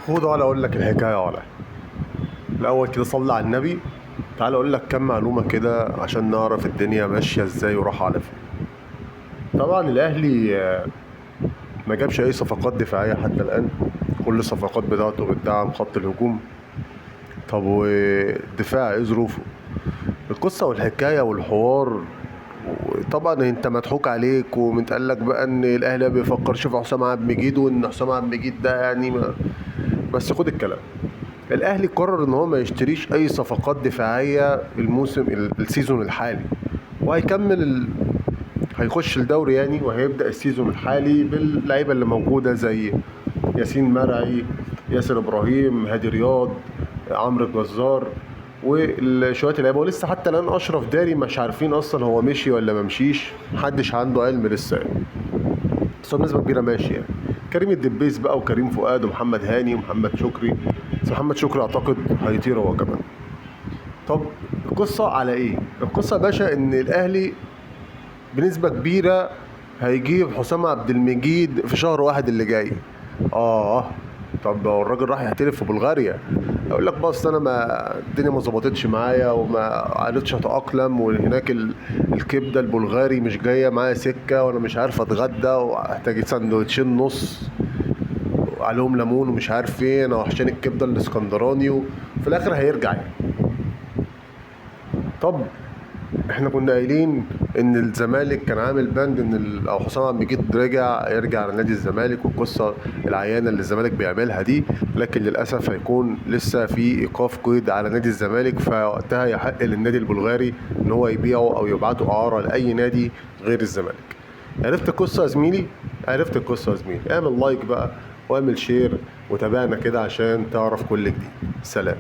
خد ولا اقول لك الحكاية ولا الاول كده، صلي على النبي. تعال اقول لك كم معلومة كده عشان نعرف الدنيا ماشية ازاي وراح على فين. طبعا الاهلي ما جابش اي صفقات دفاعية حتى الان، كل الصفقات بتاعته بتدعم خط الهجوم. طب والدفاع ايه ظروفه؟ القصة والحكاية والحوار، طبعا انت مضحوك عليك ومتقال لك بقى ان الاهلي ما بيفكرش في حسام عبد المجيد، وان حسام عبد المجيد ده يعني ما بس خد الكلام. الاهلي قرر ان هو ما يشتريش اي صفقات دفاعية الموسم ال season الحالي، وهيكمل هيخش الدوري يعني، وهيبدا ال season الحالي باللعيبه اللي موجودة زي ياسين مرعي، ياسر ابراهيم، هادي رياض، عمرو الجزار، وشوية اللعيبة. ولسه حتى الان اشرف داري مش عارفين اصلا هو مشي ولا ما مشيش، محدش عنده علم لسه يعني. بس هو بنسبة كبيرة ماشي يعني. كريم الدبيس بقى وكريم فؤاد ومحمد هاني ومحمد شكري، بس محمد شكري اعتقد هيطير هو كمان. طب القصة على ايه؟ القصة يا باشا ان الاهلي بنسبة كبيرة هيجيب حسام عبد المجيد في شهر واحد اللي جاي. طب هو الراجل راح يحترف في بلغاريا، اقول لك بس انا ما الدنيا ما ظبطتش معايا وما عرفتش اتاقلم، وهناك الكبده البلغاري مش جاية معايا سكة، وانا مش عارف اتغدى، واحتاج سندوتشين نص وعليهم ليمون ومش عارف فين، او عشان الكبده الاسكندراني، وفي الاخر هيرجع يعني. طب احنا كنا قايلين ان الزمالك كان عامل بند ان او حسام عبد المجيد يرجع لنادي الزمالك، والقصه العيانه اللي الزمالك بيعملها دي، لكن للاسف هيكون لسه في ايقاف قيد على نادي الزمالك، فوقتها يحق للنادي البلغاري ان هو يبيعه او يبعته اعاره لاي نادي غير الزمالك. عرفت القصة يا زميلي؟ عرفت القصة يا زميلي. اعمل like بقى واعمل share وتابعنا كده عشان تعرف كل جديد. سلام.